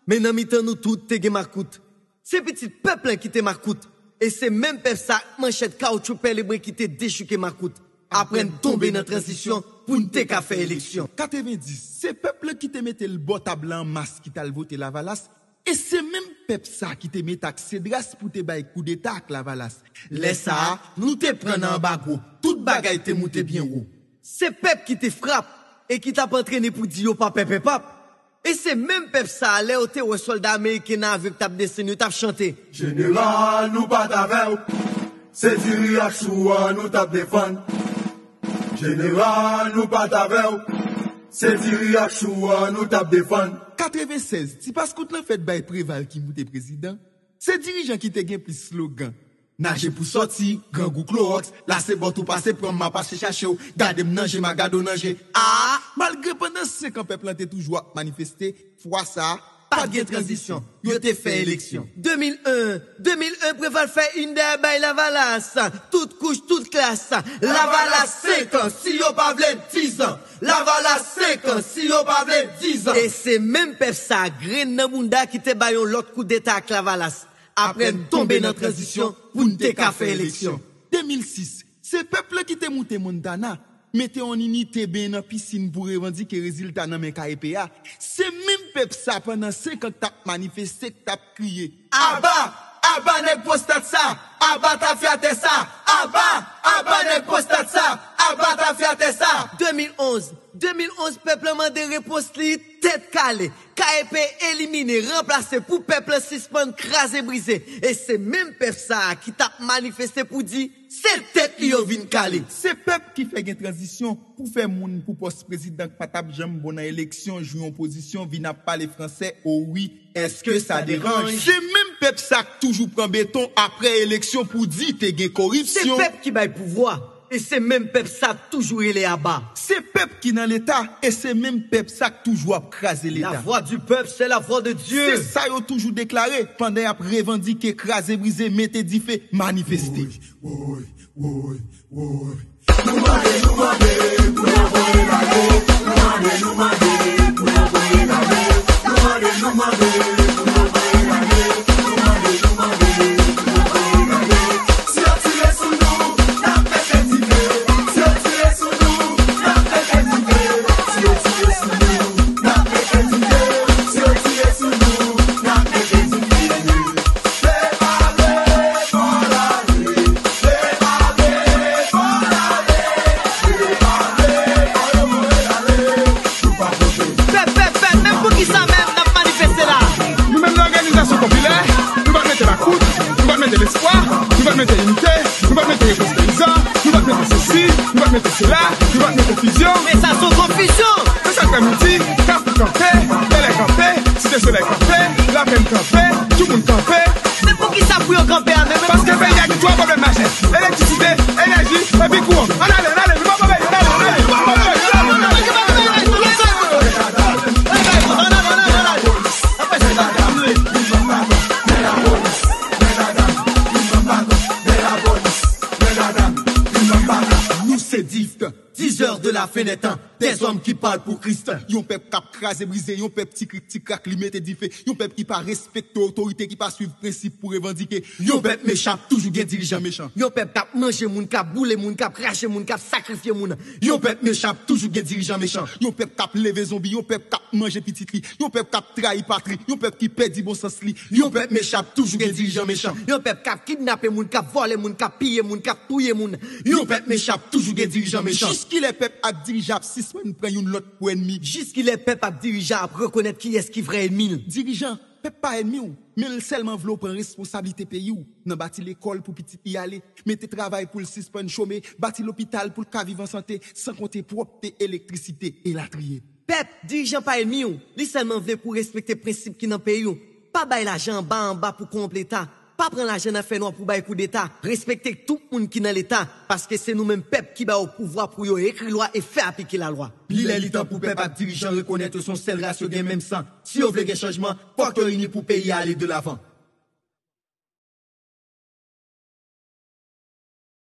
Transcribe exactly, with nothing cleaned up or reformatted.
Men nan mitan nou tout te gen makout. Se pitit pèp lan ki te makout. E se menm pèp sa ak manchèt kawotchou pèlebren ki te dechouke makout. Aprann tonbe nan tranzisyon pou n te ka fè eleksyon. Katrevendis, se pèp lan ki te mete l bò tab lan an mas ki t al vote Lavalas. E se menm pèp sa ki te mete ak Cedras pou te bay koudeta ak Lavalas. Lè sa a, nou te pran nan anbagwo. Tout bagay te moute byen wo. Se pèp ki te frap e ki t ap antrene pou di yo pa pèpèpap. E se menm pèp sa a, lè yo te wè sòlda ameriken nan avyon k t ap desann, yo t ap chante. Jeneral, nou pa t avè w. Se diri ak chou an nou t ap defann. Jeneral, nou pa t avè w. Se diri ak chou an nou t ap defann. Katrevensèz, ti paskout lan fèt bay Preval ki moute prezidan. Se dirijan ki te gen plis slogan. Naje pou sòti, grangou klowòks, la se bòt ou pase pran m, m a pase chache w, gade m nan je, m a gade w nan je. A! Malgre pandan senk an pèp lan te toujou ap manifeste, fwa sa a, pa t gen tranzisyon. Yo te fè eleksyon. De mil en, de mil en, Preval fè inda bay Lavalas. Tout kouch, tout klas. Lavalas senk an, si yo pa vle dizan. Lavalas senk an, si yo pa vle dizan. E se menm pèp sa, grenn nan bounda ki te bay yon lòt koudeta ak Lavalas. Apre n tonbe nan tranzisyon pou n te ka fè eleksyon. De mil sis, se pèp lan ki te moute Montana, mete yon inite benyen nan pisin pou revandike rezilta nan men K E P a. Se menm pèp sa pandan senk an k t ap manifeste, k t ap kriye. Aba! Aba nèg pwostat sa! Aba tafyatè sa! Aba! Aba nèg pwostat sa! Aba tafyatè sa! De mil onz, de mil onz, pèp lan mande repons li tèt kale. K E P elimine, ranplase pou pèp lan sispann kraze brize. E se menm pèp sa a ki t ap manifeste pou di se tèt li yo vin kale. Se pèp ki fè gen tranzisyon pou fè moun pou pòs prezidan k pa t ap janm bon nan eleksyon jwi yon pozisyon vin ap pale fransè, o wi, èske sa deranj? Se menm pèp sa k toujou pran beton apre eleksyon pou di te gen koripsyon. Se pèp ki bay pouvwa. E se menm pèp sa k toujou rele aba. Se pèp ki nan Leta, e se menm pèp sa k toujou ap kraze Leta. La voix du peuple, c'est la voix de Dieu. Se sa yo toujou deklare pandan y ap revandike, kraze brize, mete dife, manifeste. Woy, woy, woy, woy. Nou mande, nou mande pou yo voye l ale. Nou mande, nou mande pou yo voye l ale. Nou mande, nou mande pou yo voye l ale. Nou mande, nou mande pou yo voye l ale. Si yo tire sou nou, n ap mete dife. Si yo tire sou nou, n ap mete dife. Si yo tire sou nou, n ap mete dife. Si yo tire sou nou, n ap mete dife. Se pa vle, pa vle. Se pa vle, pa vle. Se pa vle, pa vle. Pèp, pèp, pèp, men poukisa menm n ap manifeste la? Nou menm nan òganizasyon popilè, nou pa t mete makout, nou pa t mete lespwa, nou pa t mete inite, nou pa t mete repons peyizan, nou pa t mete sesi, nou pa t mete sela, nou pa t mete fizyon. Men sa se yon konfizyon. Se sa k fè nou di, Kafou kanpe, Bèlè kanpe, Site Solèy kanpe, Lapenn kanpe, tout moun kanpe. Men poukisa pou yo kanpe a menm? Paske peyi a gen twa pwoblèm majè, elektrisite, enèji, epi kouran. Ann ale, ann ale, nou pa pran peyi, ann ale, ann ale, nou pa pran peyi, ann ale, ann ale. Nou se Dift, dizè de la fenètan, dèzòm ki pale pou Kris. Yon pèp k ap kraze brize, yon pèp ti krik ti krak li mete dife, yon pèp ki pa respekte otorite, ki pa swiv prensip pou revandike. Yon pèp mechan ap toujou gen dirijan mechan. Yon pèp k ap manje moun, k ap boule moun, k ap krache moun, k ap sakrifye moun. Yon pèp mechan ap toujou gen dirijan mechan. Yon pèp k ap leve zonbi, yon pèp k ap manje pitit li, yon pèp k ap trayi patri, yon pèp ki pèdi bon sans li. Yon pèp mechan ap toujou gen dirijan mechan. Yon pèp k ap kidnape moun, k ap vòlè moun, k ap piye moun, k ap touye moun. Yon pèp mechan ap toujou gen dirijan mechan. Jiskilè pèp ak dirijan ap sispann pran youn lòt pou ènmi? Jiskilè pèp ak dirijan ap rekonèt kiyès ki vrè ènmi l? Dirijan, pèp pa ènmi w, men l sèlman vle w pran responsablite peyi w, nan bati lekòl pou pitit li ale, mete travay pou l sispann chome, bati lopital pou l ka viv an sante, san konte pwòpte, elektrisite, elatriye. Pèp, dirijan pa ènmi w, li sèlman vle pou w respekte prensip ki nan peyi w. Pa bay lajan anba anba pou kowonp Leta. Pa pran lajan nan fènwa pou bay koudeta. Respekte tout moun ki nan Leta, paske se nou menm pèp ki ba yo pouvwa pou yo ekri lwa e fè aplike lalwa. Li lè li tan pou pèp ak dirijan rekonèt yo se yon sèl ras, yo gen menm san. Si yo vle gen chanjman, fòk yo ini pou peyi a ale de lavan.